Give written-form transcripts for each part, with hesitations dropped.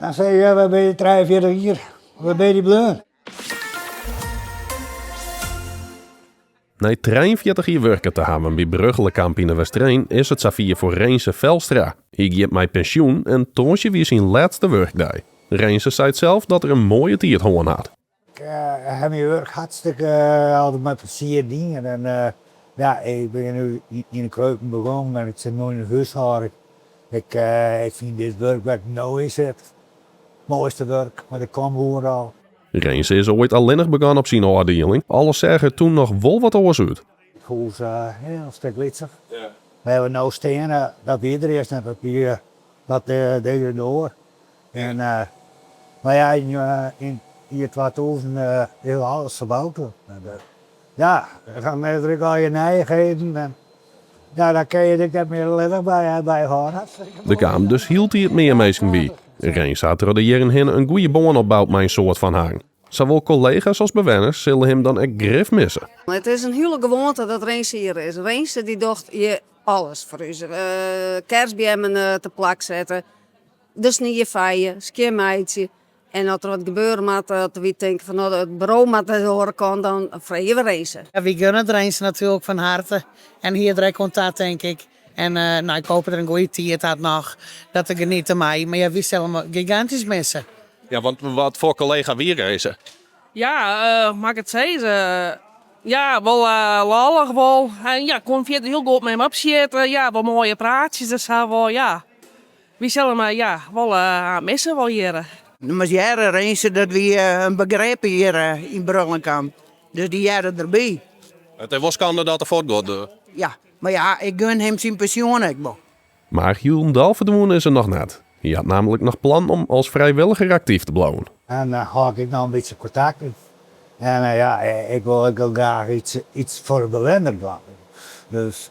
Dan sei je, wêr binne je 43 jier, wêr binne dy bleaun? Nei 43 jier wurke te hawwen by Brugchelencamp yn De Westereen is it safier foar Rinse Velstra. Hy giet mei pensjoen en tongersdei wie syn lêste wurkdei. Rinse seit sels dat er in moaie tiid hân hat. Ik ha myn wurk hartstikke altyd mei plezier dien en ja, ik bin nu yn de keuken begûn en ik sit no yn de húshâlding. Ik fyn dit wurk wêr't ik no yn sit it moaiste wurk, want ik kom oeral. Rinse is oait allinnich begûn op syn ôfdieling, al seach it doe noch wol wat oars út. It hûs hiel stik lytser. Wêr't we no steane, dat wie der earst net, dat wie dat dizze doar. En, mar ja, yn jier 2000 is alles ferboud. Ja, dan is der ek allegear nijichheden en ja, dan kinne je it ek net mear allinnich byhâlde. Der kamen dus hieltyd mear minsken by. Rinse hat troch de jierren hinne in goede bân opboud mei in soad fan harren. Sawol kollega's as bewenners sille him dan ek grif misse. It is in hiele gewoante dat Rinse hjir is. Rinse dy docht hjir alles foar ús. Kerstbeammen te plak sette, de snie feie, skjinmeitsje. En as der wat gebeure moat, dat wy tinke fan no it buro moat nei de oare kant, dan freegje we Rinse. Wy gunne it Rinse natuerlik fan herte en hy is der ek oan ta tink ik. En no ik hoop dat er in goede tiid hat noch, dat er geniete mei. Mar ja, wy sille him gigantysk misse. Ja, want wat foar kollega wie Rinse? Ja, moat ik it sizze? Ja, wol lollich wol. En ja, koe fierder hiel goed mei him opsjitte. Ja, wol moaie praatsjes en sa wol, ja. Wy sille him ja, wol misse wol hjir. Do moatst hearre, Rinse, dat wie in begrip hjir yn Brugchelencamp. Dus dy hearde derby. It is wol skande dat er fuortgiet. Ja, mar ja, ik gun him syn pensjoen ek wol. Mar hielendal ferdwûn is er noch net. Hy hat nammentlik noch plan om as frijwilliger aktyf te bliuwen. En dan hâld ik noch in bytsje kontakt. En ja, ik wol ek wol graach iets foar de bewenner dwaan. Dus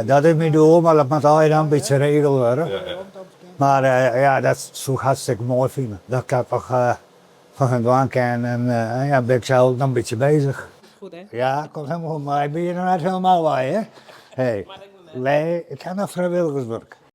dat is myn doel, mar dat moat allegear dan in bytsje regele wurde. Mar ja, dat soe ik hartstikke moai fine. Dat ik dat noch foar hun dwaan kin en ja, bin ik sels ek noch in bytsje bezich. Ja, komt helemaal goed, mar ik bin hjir noch net helemaal wei, hè. Hey. Nee, ik ha noch frijwilligerswurk.